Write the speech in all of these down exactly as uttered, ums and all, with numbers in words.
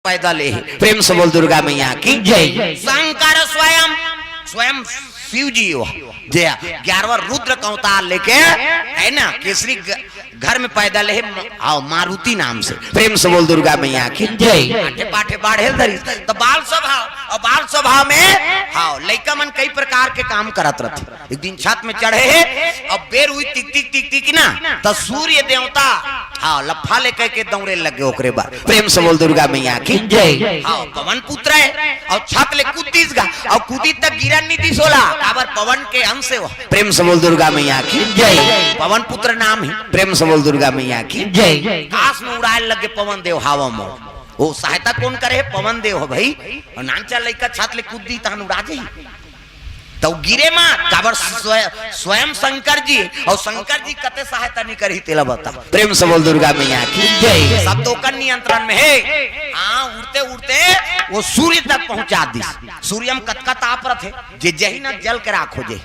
पैदा ले हे। प्रेम से बोल दुर्गा मैया की जय। शंकर स्वयं, स्वयं शिव जी हो, जे ग्यारहवाँ रुद्र का अवतार लेके, है ना, केसरी ग-, घर में पैदा ले हे, म-, आओ, मारुति नाम से। प्रेम से बोल दुर्गा मैया की जय। आठे पाठे बाढ़े धरिस, तो बाल स्वभाव, और बाल स्वभाव में, हाँ, लइका मन कई प्रकार के काम करत रहथे। एक दिन छत में चढ़े हे, अब बेर हुई टिक टिक टिक टिक ना, त सूर्य देवता, हाँ, लफा लेके के दौड़े लगे ओकरे बाद। प्रेम से बोल दुर्गा मैया की जय। हाँ, पवन पुत्र है, और छत ले कूद दिस गा, और कूदी तक गिरन नहीं दिस ओला, काबर पवन के अंश हो। प्रेम से बोल दुर्गा मैया की जय। पवन पुत्र नाम है। प्रेम से बोल दुर्गा मैया की जय। काश में उड़ाए लगे पवन देव हवा में। वो सहायता कौन करे? पवन देव हो भाई। और नानचा लइका छत ले कूद दी तहन उड़ा जाई। तो गिरे मत, काबर स्वय-, स्वयं शंकर जी, और शंकर जी कते सहायता नहीं करी, तेला बता। प्रेम से बोल दुर्गा मैया की जय। सब तो ओकर नियंत्रण में है। हाँ, उड़ते उड़ते वो सूर्य तक पहुंचा दिस। सूर्य में कतका ताप रथे, जे जही ना जल के राख हो जाए।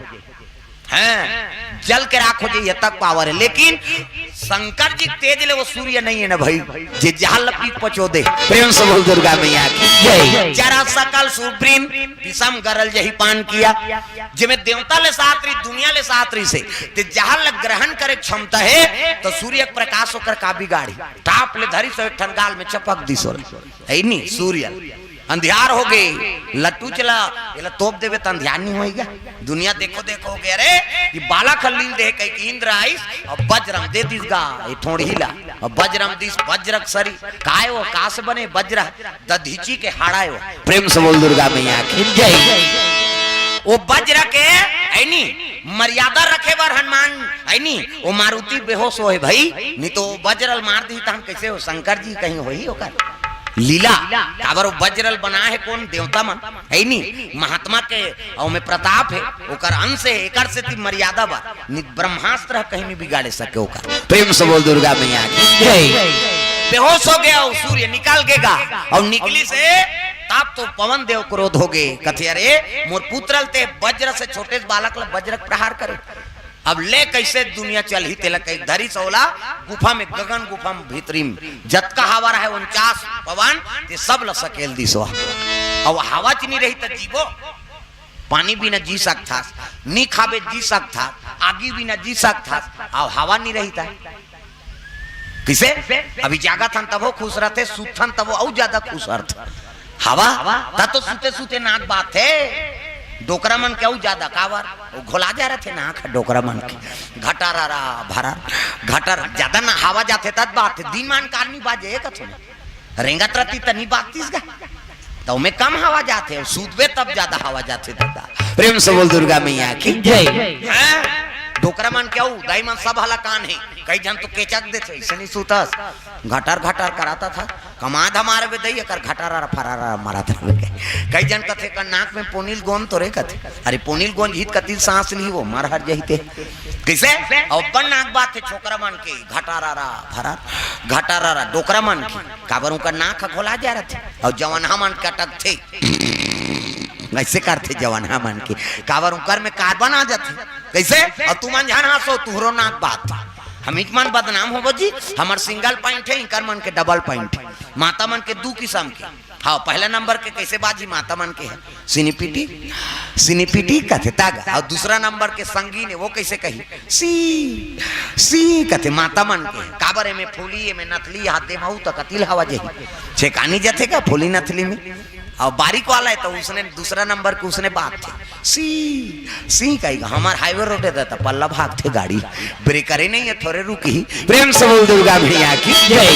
हैं, जल के राख हो जाए, ये तक पावर है। लेकिन शंकर जी तेज ले वो सूर्य नहीं है ना भाई, जे जहां लपीट पचो दे। प्रेम से बोल दुर्गा मैया की जय। जरा सकल सुरवृन विषम गरल जही पान किया। जेमे देवता ले साथ रही, दुनिया ले साथ रही से, ते जहां लग ग्रहण करे क्षमता है, तो सूर्य के प्रकाश ओकर का बिगाड़ी। ताप ले धरी सो एक ठन गाल में चपक दिस ओला। है नी सूर्य। अंधियार हो गे, लट्टू चला, एला तोप देवे त अंधियार नहीं होएगा। दुनिया देखो देखो हो गया रे, ये बालक ह लील देह कह के इंद्र आइस और वज्रम दे दिस गा, ये ठोड़ही ला, और वज्रम दिस वज्रक सरी, काय वो कास बने वज्र, दधीची के हाड़ाए वो। प्रेम से बोल दुर्गा मैया की जय। वो वज्र के, ऐनी, मर्यादा रखे बर हनुमान, ऐनी, वो मारुति बेहोश हो है भाई, नहीं तो वज्र ल मार दी त हम कैसे हो, शंकर जी कहीं हो ही होकर। लीला, काबर वो वज्र ल बना है कौन? देवता मन, है नी? महात्मा के, और में प्रताप है, ओकर अंश है, एकर से ती मर्यादा बा। नि-, ब्रह्मास्त्र कहीं नहीं बिगाड़े सके ओकर। प्रेम से बोल दुर्गा मैया की जय। बेहोश हो गया वो सूर्य, निकल गेगा, और निकली से तब तो पवन देव क्रोध हो गए, कथे, "अरे, मोर पुत्र ल ते वज्र से, छोटे से बालक ल वज्र प्रहार करे।" अब ले कैसे दुनिया चलही, तेला कई धरी सो ओला गुफा में, गगन गुफा में भीतरी में जतका हवा रहे उनचास पवन, ते सब ल सकेल दिस। अब हवा च नहीं रही त जीबो, पानी बिना जी सकथस, नी खाबे जी सकथस, आगी बिना जी सकथस, अब हवा नहीं रही त कैसे? अभी जागत हन तभो खुश रहते, सुतथन तभो अउ ज्यादा खुश रहते। हवा, त तो सुते सुते नाक बात है। डोकरा मन के अउ ज्यादा काबर? वो घोला जा रहे थे नाक डोकरा मन के। घटारा रा भरा, घटार ज्यादा ना हवा जाथे तब बात है। दिन मान कार नहीं बाजे कथो ना। रेंगत रहती त नहीं बाजतीस गा। तो में कम हवा जाथे, सुतबे तब ज्यादा हवा जाथे दादा। प्रेम से बोल दुर्गा मैया की जय। हैं? डोकरा मन के अउ दाई मन सब हलाकान है। कई झन तो केचक देथे, ऐसे नहीं सुतस। घटर घटर कराता था, कमा धमार बे दई, एकर घटारा फरारा मरा था। कई झन कथे, "कर नाक में पोनील गोंद तो रे," कथे। अरे पोनील गोंद हित कतिल सांस ली वो, मर हर जही ते। कैसे? अब अपन नाक बात है छोकरा मन के, घटारा फरार, घटारा डोकरा मन के। काबर उनका नाक ह घोला जा रथे, और जवनहा मन के अटकथे। ऐसे करथे जवनहा मन के, काबर उनकर में कार्बन आ जाथे। कैसे? और तुमन झन हंसो, तुहरो नाक बात। हम इच मन बदनाम होबो जी, हमर सिंगल पॉइंट है, इनकर मन के डबल पॉइंट है। माता मन के दू किसम के। हाँ, पहला नंबर के कैसे बाजी माता मन के है? सिनीपिटी, सिनीपिटी कथे तागा। और दूसरा नंबर के संगीन है, वो कैसे कही? सी, सी कथे माता मन के। काबर एमे फूली, एमे नथली, हाथ दे महू त कतिल हवा जही। छेकानी जथे का फूली नथली में? और बारीक वाला है तो उसने दूसरा नंबर के उसने बात थे। सी, सी कही, हमार हाईवे रोड है त पल्ला भाग थे गाड़ी। ब्रेकरे नहीं है, थोड़े रुकी। प्रेम से बोल दुर्गा मैया की जय।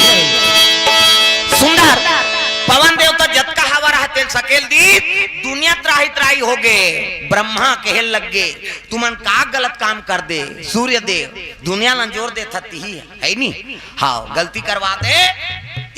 सुंदर पवन देवता जतका हवा रहा तेल सकेल दी, दुनिया त्राही त्राही हो गए। ब्रह्मा कहे लग गए, "तुमन का गलत काम कर दे सूर्य देव, दुनिया ला जोर दे थती ही है, है नी? हाँ, गलती करवा दे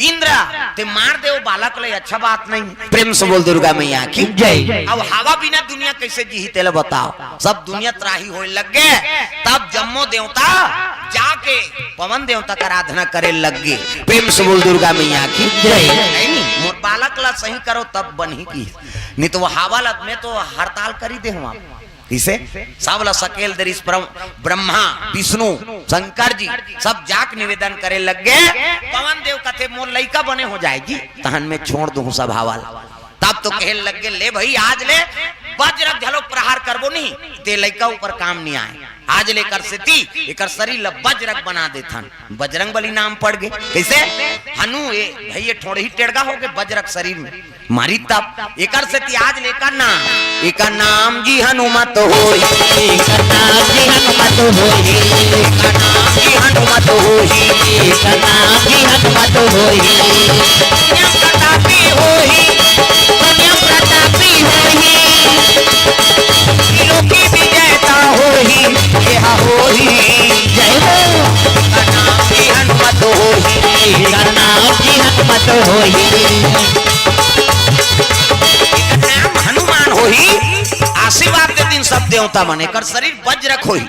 इंद्र, ते मार दे वो बालक ले, अच्छा बात नहीं।" प्रेम से बोल दुर्गा मैया की जय। अब हवा बिना दुनिया कैसे जीही तेला बताओ। सब दुनिया त्राही होए लग गए, तब जम्मो देवता जाके पवन देवता का आराधना करे लग गए। प्रेम से बोल दुर्गा मैया की जय। नहीं, मोर बालक ला सही करो तब बनही की, नहीं तो वो हवा ला मैं तो हड़ताल करी दे हूँ। कइसे? सब ला सकेल दे रिहिस ब्रह्म-, ब्रह्मा, विष्णु, शंकर जी, सब जाके निवेदन करे लग गे। पवन देव कथे, "मोर लइका बने हो जाय जी, तहन मैं छोड़ दूहूं सब हवा ला।" तब तो कहे लग गे, "ले भई, आज ले बजरग घलो प्रहार करबो नहीं, ते लइका ऊपर काम नहीं आय। आज ले एकर सेती, एकर शरीर ला बजरग बना देथन।" बजरंग बली नाम पड़ गे। कइसे? हनु, ए भई, ए ठोड़ही टेड़गा हो गे बजरग शरीर में। मारी तब, एकर सेती आज ले एकर नाम, एकर नाम जी हनुमत होही। एकर नाम जी हनुमत होही। एकर नाम जी हनुमत होही। एकर नाम जी हनुमत होही। दुनिया प्रतापी होही। दुनिया प्रतापी होही। तीनों की विजेता होही। एहा होही। जय हो। एकर नाम जी हनुमत होही। एकर नाम जी हनुमत होही। एकर नाम हनुमान होही। आशीर्वाद दे दिन सब देवता मन, एकर शरीर बजरग होही।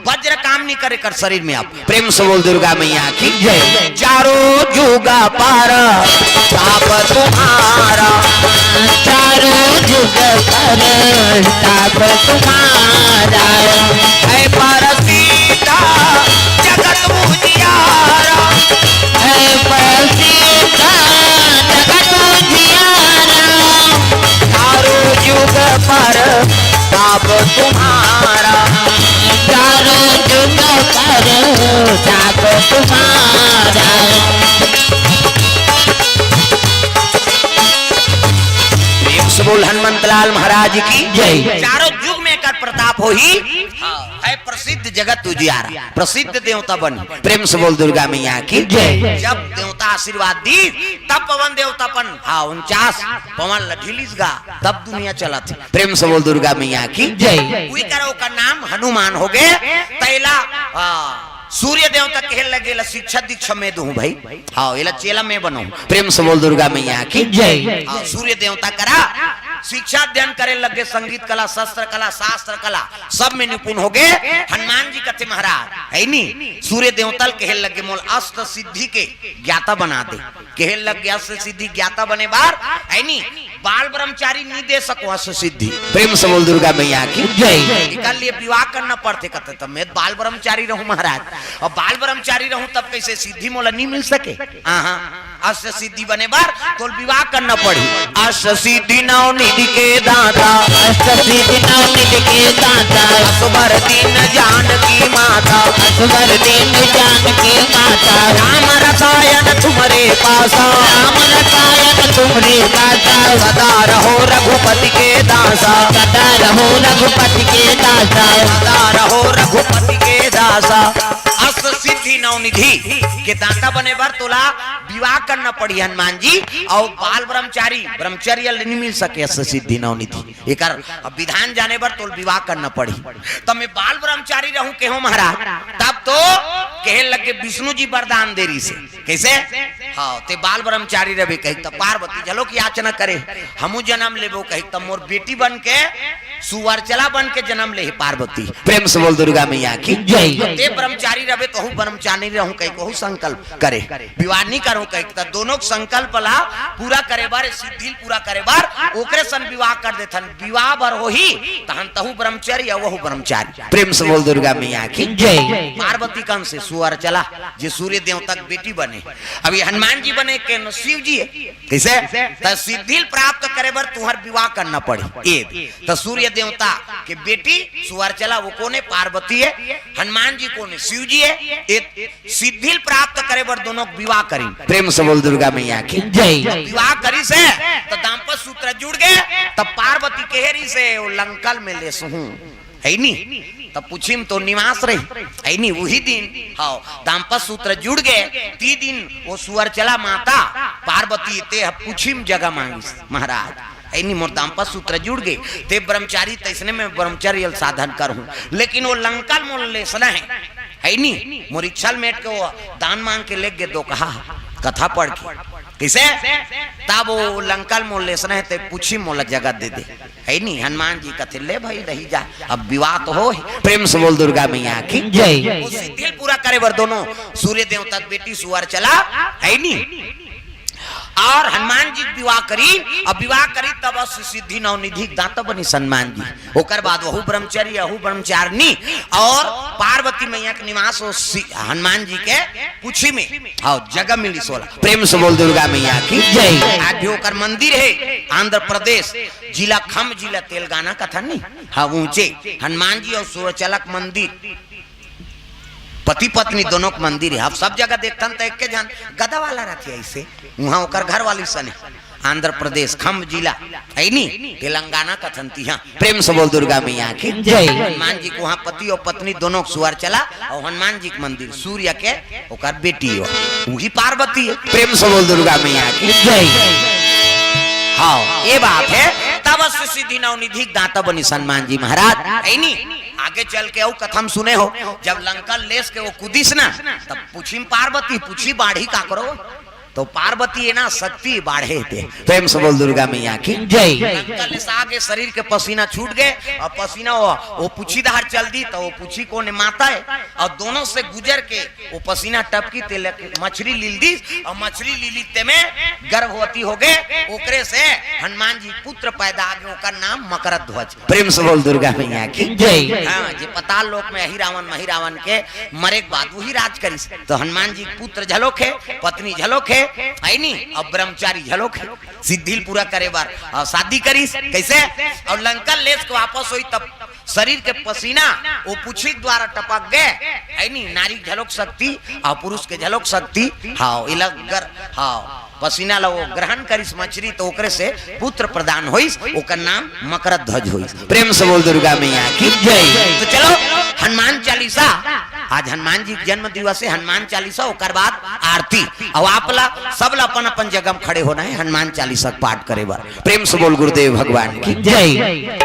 बजरग काम नहीं करे एकर शरीर में। अब प्रेम से बोल दुर्गा मैया की जय। चारों जुग पर ताप तुम्हारा। चारों जुग पर ताप तुम्हारा। है प्रसिद्ध जगत उजियारा। है प्रसिद्ध जगत उजियारा। चारों जुग पर ताप तुम्हारा। चारों जुग पर ताप तुम्हारा। प्रेम से बोल हनुमंत लाल महाराज की जय। चारों जुग में एकर प्रताप होही। हाँ, है प्रसिद्ध जगत उजियारा, प्रसिद्ध देवता बन। प्रेम से बोल दुर्गा मैया की जय। जब देवता आशीर्वाद दिस, तब पवन देवता अपन, हाँ, उनचास पवन ल ढीलिस गा, तब दुनिया चलत हे। प्रेम से बोल दुर्गा मैया की जय। उही करा ओकर नाम हनुमान हो गे। त एला, हाँ, सूर्य देवता कहे लगे, "एला शिक्षा दीक्षा मैं दूहूं भई, हाँ, एला चेला मैं बनाहूं।" प्रेम से बोल दुर्गा मैया की जय। हाँ, सूर्य देवता करा शिक्षा अध्ययन करे लग गे, संगीत कला, शस्त्र कला, शास्त्र कला, सब में निपुण हो गे। हनुमान जी कथे महाराज, है नी, सूर्य देवता ल कहे लग गे, "मोला अष्ट सिद्धि के ज्ञाता बना दे।" कहे लग गे, "अष्ट सिद्धि ज्ञाता बने बर, है नी, बाल ब्रह्मचारी नहीं दे सकों अष्ट सिद्धि।" प्रेम से बोल दुर्गा मैया की जय। एकर लिए विवाह करना पड़थे। कथे, "त मैं बाल ब्रह्मचारी रहूं महाराज, अउ बाल ब्रह्मचारी रहूं तब कइसे सिद्धि मोला नहीं मिल सके?" हाँ, हाँ। अष्ट सिद्धि बने बर तोल विवाह करना पड़ही। अष्ट सिद्धि नौ निधि के दाता। अष्ट सिद्धि नौ निधि के दाता। असवर दीन जानकी माता। असवर दीन जानकी माता। राम रसायन तुम्हरे पासा। राम रसायन तुम्हरे पासा। सदा रहो रघुपति के दासा। सदा रहो रघुपति के दासा। सदा रहो रघुपति के दासा। अष्ट सिद्धि नौ निधि के दाता बने बर तोला विवाह करना पड़ही हनुमान जी, अउ बाल ब्रह्मचारी, ब्रह्मचर्य ले नहीं मिल सके अष्ट सिद्धि नौ निधि। एकर अब विधान जाने बर तोल विवाह करना पड़ही। तब मैं बाल ब्रह्मचारी रहूं केहो महाराज, तब तो कहे लगे विष्णु जी वरदान दे रिहिसे। कइसे? हाँ, ते बाल ब्रह्मचारी रहिबे कहिके त पार्वती घलो के याचना करे, "हमू जन्म लेबो" कहिके, त मोर बेटी बन के सुअर चला बन के जन्म ले हे पार्वती। प्रेम से बोल दुर्गा मैया की जय। ते ब्रह्मचारी रहिबे, तहूं ब्रह्मचारी रहूं कहिके ओहू संकल्प करे, विवाह नहीं करूं कहिके, त दोनों के संकल्प ला पूरा करे बर, सिद्धि ल पूरा करे बर ओकरे सन विवाह कर देथन। विवाह बर होही तहन तहूं ब्रह्मचारी अउ वहू ब्रह्मचारी। प्रेम से बोल दुर्गा मैया की जय। पार्वती कन से सुअर चला, जे सूर्य देवता के बेटी बने, अभी हनुमान जी बने के न शिव जी हे। कइसे? त सिद्धि ल प्राप्त करे बर तुंहर विवाह करना पड़ही। ए, त सूर्य देवता के बेटी सुअर चला, वो कोन हे? पार्वती हे। हनुमान जी कोन हे? शिव जी हे। ए, सिद्धि ल प्राप्त करे बर दोनों विवाह करिन। प्रेम से बोल दुर्गा मैया की जय। विवाह करिसे, त दाम्पत्य सूत्र जुड़ गे, त पार्वती कहे रिहिसे, "ओ लंका ल मैं लेसहूं।" है नी? त पुछिम तो निवास रही, है नी? उही दिन, हाँ, दाम्पत्य सूत्र जुड़ गे, ती दिन ओ सुअर चला माता पार्वती ते ह पुछिम जगह मांगिस, महाराज, है नी? मोर दाम्पत्य सूत्र जुड़ गे, ते ब्रह्मचारी, तइसने में ब्रह्मचर्य साधन करहूं, लेकिन ओ लंका ल मोर लेसना हे, है नी? मोर इच्छा ल मेट के ओ दान मांग के लेग गे दो कहा, कथा पढ़ के। कइसे? तब ओ लंका ल मोर लेसना हे, ते पुछिम मोला जगह दे दे। है नी? हनुमान जी कथे, "ले भई, रही जा, अब विवाह तो होही।" प्रेम से बोल दुर्गा मैया की जय। ओ सिद्धि ल पूरा करे बर दोनों सूर्य देवता के बेटी सुअर चला, है नी? और हनुमान जी के विवाह करी, अब विवाह करी तब अष्ट सिद्धि नवनिधि के दाता बनिस हनुमान जी। ओकर बाद वहू ब्रह्मचारी, अहू ब्रह्मचारिणी, और पार्वती मैया के निवास वो सि-, हनुमान जी के पूछी में, हाँ, जगह मिलिस ओला। प्रेम से बोल दुर्गा मैया की जय। आज भी ओकर मंदिर हे आंध्र प्रदेश, जिला खम, जिला तेलंगाना कथन नी, हाँ, ऊंचे हनुमान जी और सूर्यचलक मंदिर, पति पत्नी दोनों के मंदिर हे। अब सब जगह देखथन त एक के झन गदा वाला रथे ऐसे, उहाँ ओकर घर वाली सने। आंध्र प्रदेश, खम जिला, है नी, तेलंगाना कथन तिहाँ। प्रेम से बोल दुर्गा मैया की जय। हनुमान जी के उहाँ पति और पत्नी दोनों के सुअर चला, और हनुमान जी के मंदिर सूर्य के ओकर बेटी हो, वही पार्वती हे। प्रेम से बोल दुर्गा मैया की जय। हाँ, ये बात हे। तब अष्ट सिद्धि नवनिधि के दाता बनिस हनुमान जी महाराज, है नी। आगे चल के अउ कथा म सुने हो, जब लंका लेस के वो कुदिस ना, तब पूछी म पार्वती, पूछी बाढ़ी काकरो, तो पार्वती हे ना, शक्ति बाढ़े हे। प्रेम से बोल दुर्गा मैया की जय। लंका लेस आगे शरीर के पसीना छूट गए, और पसीना वो, वो पूछी दहर चल दी, तो वो पूछी कोन हे, माता हे, और दोनों से गुजर के वो पसीना टपकी, ते ले मछली लील दिस, और मछली लीली ते में गर्भवती हो गए, ओकरे से हनुमान जी पुत्र पैदा आ गए, ओकर नाम मकरध्वज। प्रेम से बोल दुर्गा मैया की जय। हाँ, जे पताल लोक में अही रावण, मही रावण के मरे के बाद वही राज करिस। तो हनुमान जी के पुत्र झलोक हे, पत्नी झलोक हे, है नी, और ब्रह्मचारी झलोक हे। सिद्धि ल पूरा करे बर, और शादी करिस। कैसे? और लंका लेस के वापस होई तब शरीर के पसीना वो पूछी के द्वारा टपक गए, है नी, नारी के झलोक शक्ति और पुरुष के झलोक शक्ति। हाँ, इला गर-, हाँ, पसीना ला वो ग्रहण करिस मछरी, तो ओकरे से पुत्र प्रदान होइस, ओकर नाम मकरध्वज होइस। प्रेम से बोल दुर्गा मैया की जय। तो चलो, हनुमान चालीसा, आज हनुमान जी के जन्म दिवस हे, हनुमान चालीसा, ओकर बाद आरती। अब आप ला, सब ला अपन अपन जगह में खड़े होना हे हनुमान चालीसा के पाठ करे बर। प्रेम से बोल गुरुदेव भगवान की जय।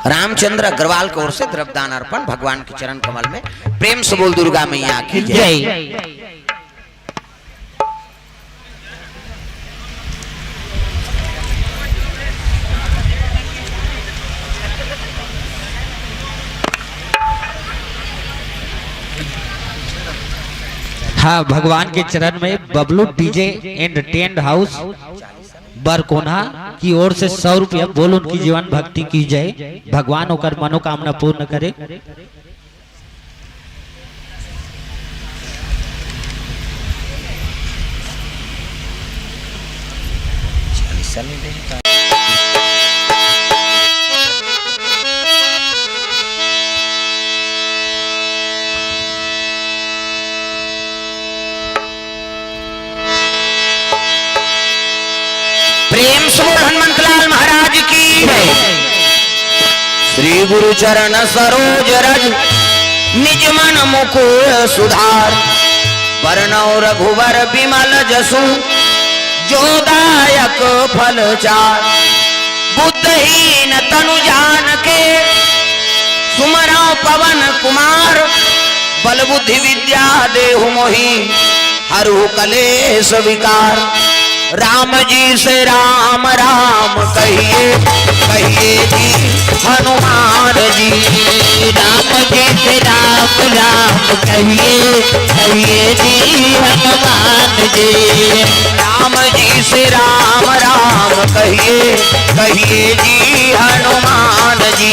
रामचंद्र अग्रवाल की ओर से द्रव्यदान अर्पण भगवान के चरण कमल में। प्रेम से बोल दुर्गा मैया की जय। जय। हाँ, भगवान के चरण में Bablu DJ and tent house Barkonha की ओर से सौ रुपया। बोल उनकी जीवन भक्ति की जय, भगवान ओकर मनोकामना पूर्ण करे। प्रेम से बोल हनुमंतलाल महाराज की जय। श्री गुरु चरण सरोज रज निज मन मुकुर सुधार। बरनउँ रघुबर बिमल जसु जो दायक फल चार। बुद्धहीन तनु जान के सुमरउँ पवन कुमार। बल बुद्धि विद्या देहु मोहि हरहु कलेस विकार। राम जी से राम राम कहिए, कहिए जी हनुमान जी। राम जी से राम राम कहिए, कहिए जी हनुमान जी। राम जी से राम राम कहिए, कहिए जी हनुमान जी।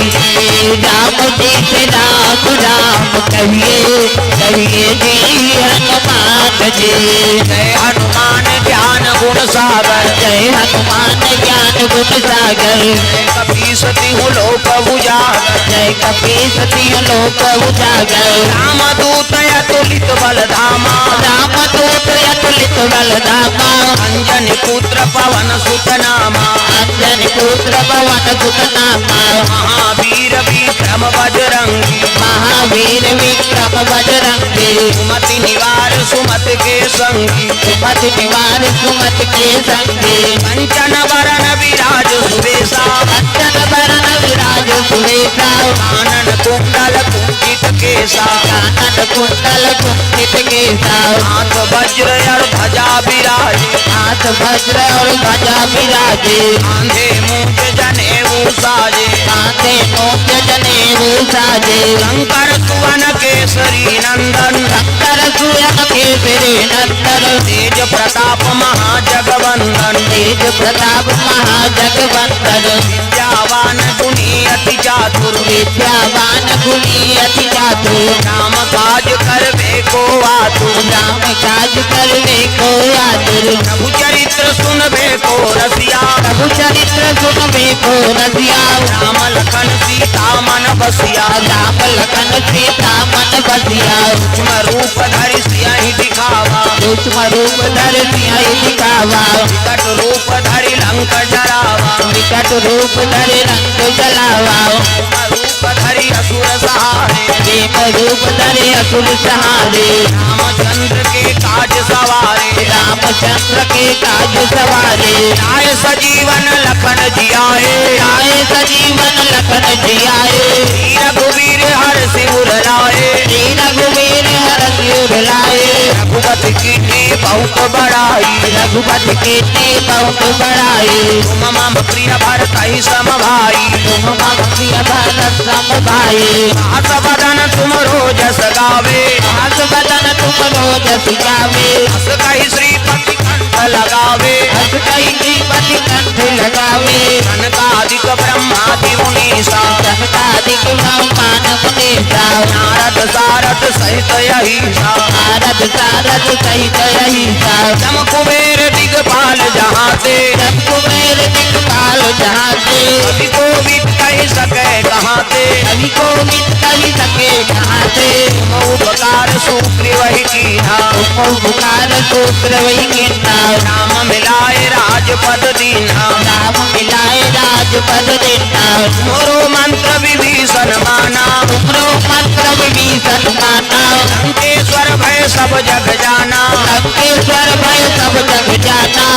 राम जी से राम राम कहिए, कहिए जी हनुमान जी। जय हनुमान ज्ञान गुण सागर। जय हनुमान ज्ञान गुण सागर। जय कपीस तिहु लोक उजागर। जय कपीस तिहु लोक उजागर। राम दूत अतुलित बल धामा। राम दूत अतुलित बल धामा। अंजनी पुत्र पवन सुत नामा। अंजनी पुत्र पवन सुत नामा। महावीर विक्रम बजरंगी। महावीर विक्रम बजरंगी। सुमति निवार सुमति के संगी। सुमति निवार सुमति के संगी। कंचन बरन विराज सुबेसा। कंचन बरन विराज सुबेसा। कानन कुंडल कुंचित केसा। कानन कुंडल कुंचित केसा। हाथ वज्र और ध्वजा विराज। हाथ वज्र और ध्वजा विराज। कांधे मूंज जनेऊ साजे। कांधे मूंज जनेऊ साजे। शंकर सुवन केसरी नंदन। शंकर सुवन केसरी नंदन। तेज प्रताप महाजगवंदन। तेज प्रताप महाजगवंदन। विद्यावान गुणी अति चातुर। विद्यावान गुणी अति चातुर। राम काज करबे को आतुर। राम काज करबे को आतुर। प्रभु चरित्र सुनबे को रसिया। प्रभु चरित्र सुनबे को रसिया। राम लखन सीता मन बसिया। राम लखन सीता मन बसिया। सूक्ष्म रूप धरि सियहि दिखावा। सूक्ष्म रूप धरि सियहि दिखावा। विकट रूप धरि लंक जरावा। विकट रूप धरि लंक जरावा। भीम रूप धरि असुर संहारे। भीम रूप धरि असुर संहारे। रामचंद्र के काज सवारे। रामचंद्र के काज सवारे। लाए सजीवन लखन जियाए। लाए सजीवन लखन जियाए। श्री रघुवीर हरषि उर लाए। श्री रघुवीर हरषि उर लाए। रघुपति कीन्ही बहुत बड़ाई। रघुपति कीन्ही बहुत बड़ाई। तुम मम प्रिय भरत ही सम भाई। तुम मम प्रिय भरत सम भाई। अस बदन तुम रोजस गावे। अस बदन तुम रोजस गावे। अस कहि श्रीपति कंठ लगावे। अस कहि श्रीपति कंठ लगावे। सनकादिक ब्रह्मादि मुनीसा। सनकादिक ब्रह्मादि मुनीसा। नारद सारद सहित अहिसा। नारद सारद सहित अहिसा। यम कुबेर दिगपाल जहाँ ते। यम कुबेर दिगपाल जहाँ ते। कवि कोविद कहि सके कहाँ ते। कवि कोविद कहि सके कहाँ ते। तुम उपकार सूत्र वही कीन्हा। तुम उपकार सूत्र वही कीन्हा। राम मिलाए राजपद दीन्हा। राम मिलाए राजपद दीन्हा। तुम्हरो मंत्र विभीषण माना। तुम्हरो मंत्र विभीषण माना। लंकेश्वर भय सब जग जाना। लंकेश्वर भय सब जग जाना।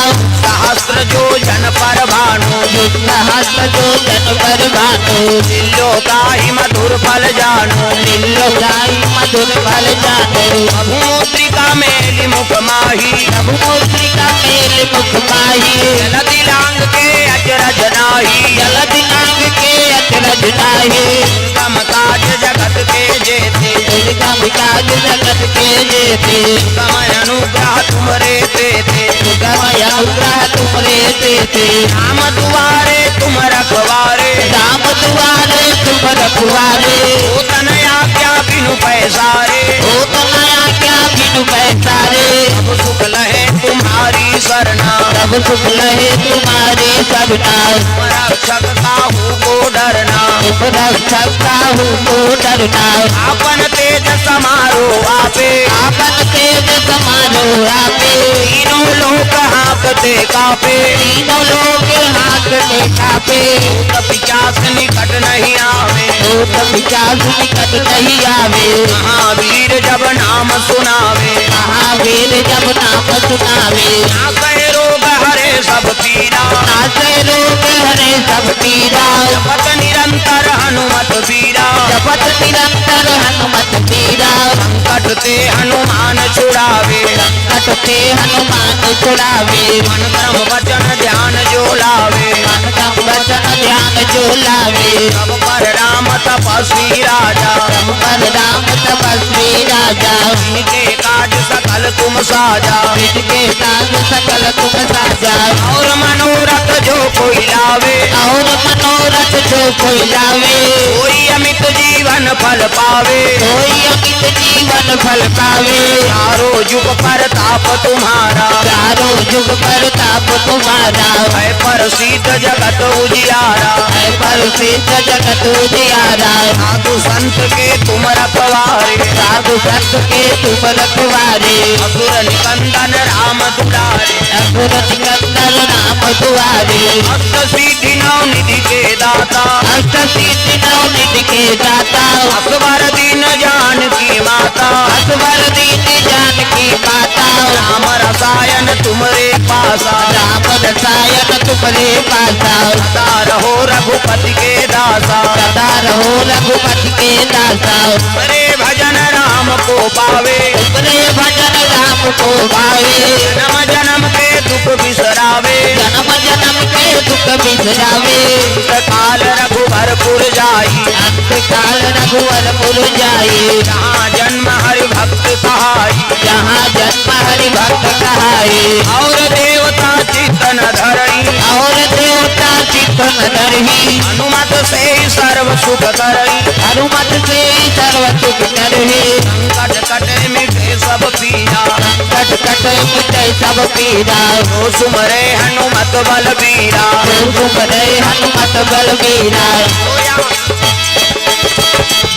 सहस्त्र योजन पर भानु। सहस्त्र योजन पर भानु। तिल्लो ताहि मधुर फल जानू। तिल्लो ताहि मधुर फल जानू। प्रभु मुद्रिका मेलि मुख माही। प्रभु मुद्रिका मेलि मुख माही। जलधि लांघ के अचरज नाही। जलधि लांघ के अचरज नाही। दुर्गम काज जगत के जेते। दुर्गम काज जगत के जेते। सुगम अनुग्रह तुम्हरे तेते। सुगम अनुग्रह तुम्हरे तेते। राम दुआरे तुम रखवारे। राम दुआरे तुम रखवारे। होत न आज्ञा बिनु पैसारे। होत न आज्ञा बिनु पैसारे। सब सुख लहे तुम्हारी सरना। सब सुख लहे तुम्हारी सरना। तुम रक्षक काहू को डरना। तुम रक्षक काहू को डरना। आपन तेज समारो आपे। आपन तेज समारो आपे। तीनों लोक हाँकते कांपे। तीनों लोक हाँकते कांपे। भूत पिशाच निकट नहीं आवे। भूत पिशाच निकट नहीं आवे। महावीर जब नाम सुनावे। महावीर जब नाम सुनावे। नासै रोग हरे सब पीरा। नासै रोग हरे सब पीरा। जपत निरंतर हनुमत बीरा। जपत निरंतर हनुमत बीरा। संकट ते हनुमान छुड़ावे। संकट ते हनुमान छुड़ावे। मन क्रम वचन ध्यान जो लावे। मन क्रम वचन ध्यान जो लावे। सब पर राम तपस्वी राजा। सब पर राम तपस्वी राजा। इनके काज सकल तुम साजा। इनके काज सकल तुम साजा। और मनोरथ जो कोई लावे। और मनोरथ जो कोई लावे। कोई अमित जीवन फल पावे। कोई अमित जीवन फल पावे। चारों जुग परताप तुम्हारा। चारों जुग परताप तुम्हारा। है प्रसिद्ध जगत उजियारा। है प्रसिद्ध जगत उजियारा। साधु संत के तुम रखवारे। साधु संत के तुम रखवारे। असुर निकंदन राम दुलारे। असुर निकंदन राम दुआरे। अष्ट सिद्धि नौ निधि के दाता। अष्ट सिद्धि नौ निधि के दाता। असवर दीन जानकी माता। असवर दीन जानकी माता। राम रसायन तुम्हरे पासा। राम रसायन तुम्हरे पासा। सदा रहो रघुपति के दासा। सदा रहो रघुपति के दासा। तुम्हरे भजन राम को पावे। तुम्हरे भजन राम को पावे। जन्म जन्म के दुख दुख बिसरावे। जन्म जन्म के दुख बिसरावे। अंत काल रघुवरपुर जाई। अंत काल रघुवरपुर जाई। जहाँ जन्म हरि भक्त कहाई। जहाँ जन्म हरि भक्त कहाई। और देवता चित्त न धरई। और देवता चित्त न धरई। हनुमत से ही सर्व सुख करई। हनुमत से ही सर्व सुख करई। संकट कटे मिटे सब पीरा। संकट कटे मिटे सब पीरा। जो सुमरे हनुमत बलबीरा। जो सुमरे हनुमत बलबीरा।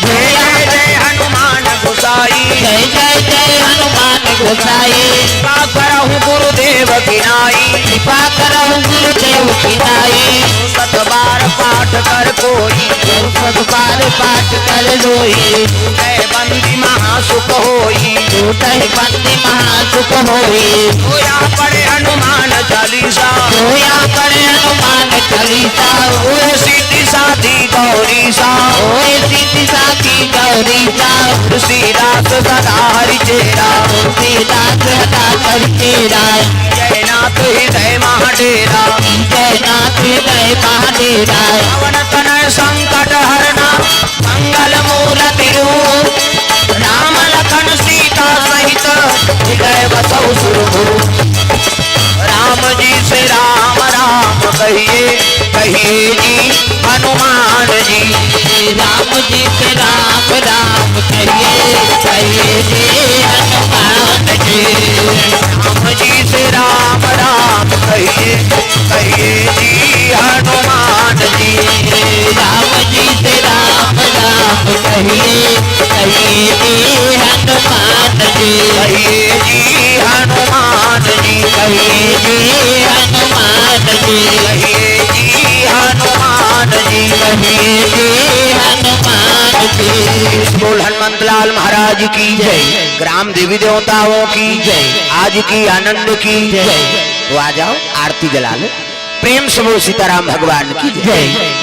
जय जय हनुमान गोसाई। जय जय जय हनुमान गोसाई। कृपा करहु गुरुदेव की नाई। कृपा करहु गुरुदेव की नाई। सत बार पाठ कर कोई। सत बार पाठ कर कोई। जय बंदी महासुख होई। टूटहि बंदी महासुख होई। सोया पढ़े हनुमान चालीसा। सोया पढ़े हनुमान चालीसा। होए सिद्धि साखी गौरीसा। होए सिद्धि साखी गौरीसा। तुलसीदास सदा हरि चेरा। तुलसीदास सदा हरि चेरा। जयनाथ हृदय महाडेरा। जयनाथ हृदय महाडेरा। पवन तनय संकट हरना। मंगल मूर्ति रूप। राम लखन सीता सहित। हृदय बसहु सुरभूप। राम जी से राम राम कहिए। कहिए जी हनुमान जी। राम जी से राम राम कहिए। कहिए जी हनुमान जी। राम जी से राम राम कहिए। कहिए जी हनुमान जी। राम जी से राम राम कहिए। कहिए जी हनुमान जी। कहिए जी हनुमान जी। कहिए जी हनुमान जी। कहिए जी हनुमान जी। कहिए जी हनुमान जी। बोल हनुमंत लाल महाराज की जय। ग्राम देवी देवताओं की जय। आज की आनंद की जय। तो आ जाओ, आरती जला लो। प्रेम से बोल सीताराम भगवान की जय।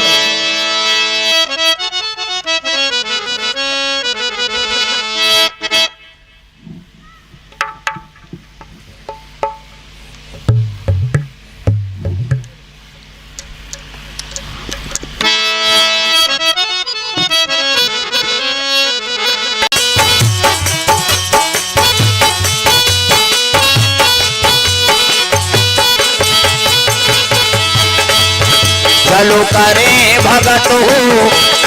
चलो करे भगत हो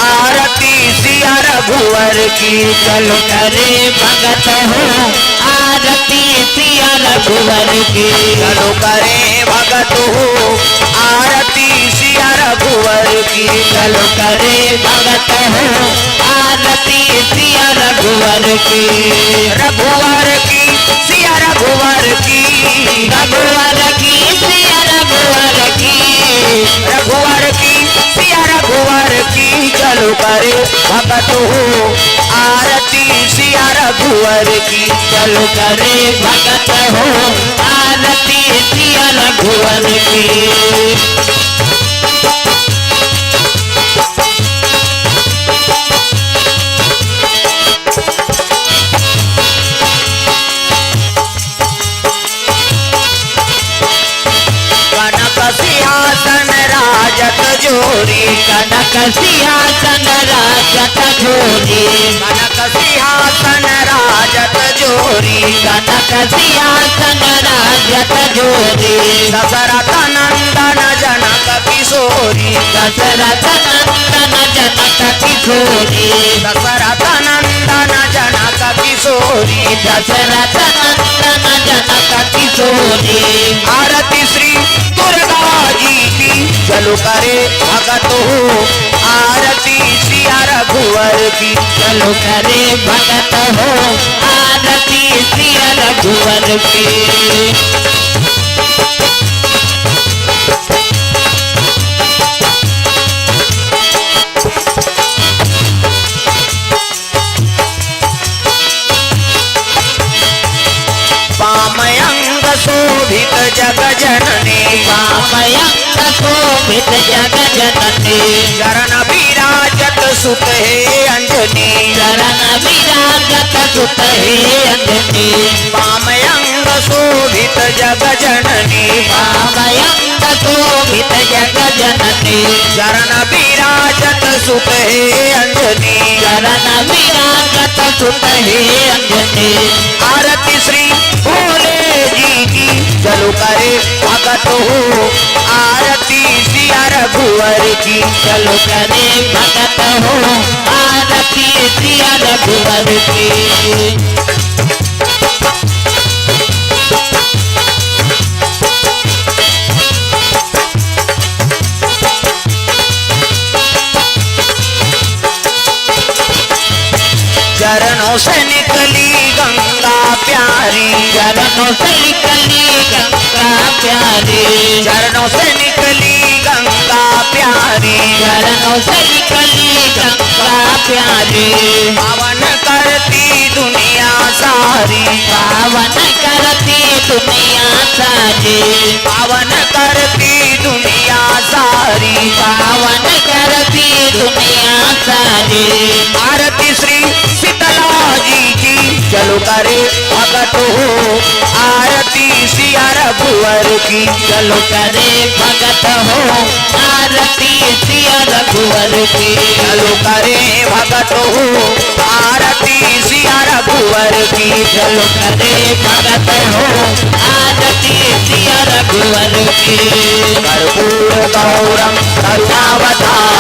आरती सिया रघुवर की। चलो करे भगत हो आरती सिया रघुवर की। चलो करे भगत हो आरती सिया रघुवर की। चलो करे भगत हो आरती सिया रघुवर की। रघुवर की सिया रघुवर की। रघुवर की सिया रघुवर की। रघुवर की सिया रघुवर की। चलो करे भगत हो आरती सिया रघुवर की। चलो करे भगत हो आरती सिया रघुवर की। कनक सिंहासन राजत जोरी। कनक सिंहासन राजत जोरी। कनक सिंहासन राजत जोरी। कनक सिंहासन राजत जोरी। दशरथ नंदन जनक किशोरी। दशरथ नंदन जनक किशोरी। दशरथ नंदन जनक किशोरी। दशरथ नंदन जनक किशोरी। आरती श्री दुर्गा जी की। चलो करे भगत हो आरती सिया रघुवर की। चलो करे भगत हो आरती सिया रघुवर की। वाम अंग शोभित जग जननी। वाम अंग शोभित जग जननी। चरण विराजत सुत हे अंजनी। चरण विराजत सुत हे अंजनी। वाम अंग शोभित जग जननी। चरण विराजत सुत हे अंजनी। चरण विराजत सुत हे अंजनी। आरती श्री भोले जी की चलो करे भगत हो, आरती सिया रघुवर की। चलो करे भगत हो, आरती सिया रघुवर की। चरणों से निकली गंगा प्यारी। चरणों से निकली गंगा प्यारी। चरणों से निकली गंगा प्यारी। चरणों से निकली गंगा प्यारी। पावन करती दुनिया सारी। पावन करती दुनिया सारी। पावन करती दुनिया सारी। पावन करती दुनिया सारी। आरती श्री शीतला जी की चलो करे भगत हो, आरती सिया रघुवर की। चलो करे भगत हो, आरती सिया रघुवर की। चलो करे भगत हो, आरती सिया रघुवर की। चलो करे भगत हो, आरती सिया रघुवर की। कर्पूर गौरम करुणावतारम।